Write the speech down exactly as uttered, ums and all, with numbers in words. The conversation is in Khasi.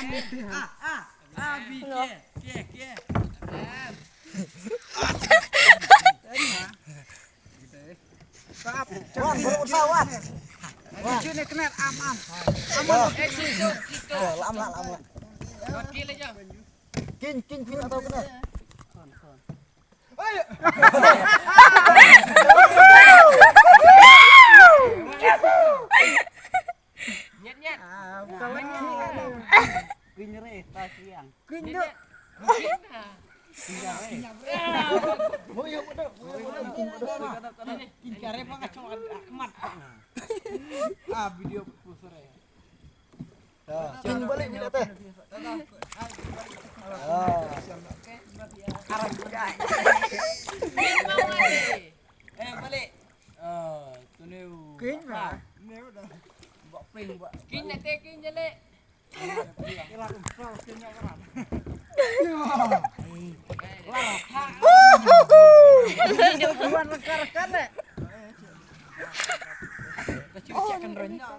A, A, A, B, K, K, K. Kin, kin, kin, atau kena. Nyet, nyet. Kin re, ta siang. Kin do. Kin re. Kin re, pa nga chong mat. Ah, video pusare. Kin balik bila teh. Eh, balik. Ah, tu ni. Kin ba. Kin na te kin jale. Dia bukan rekan-rekan deh. Kecil kan renyah.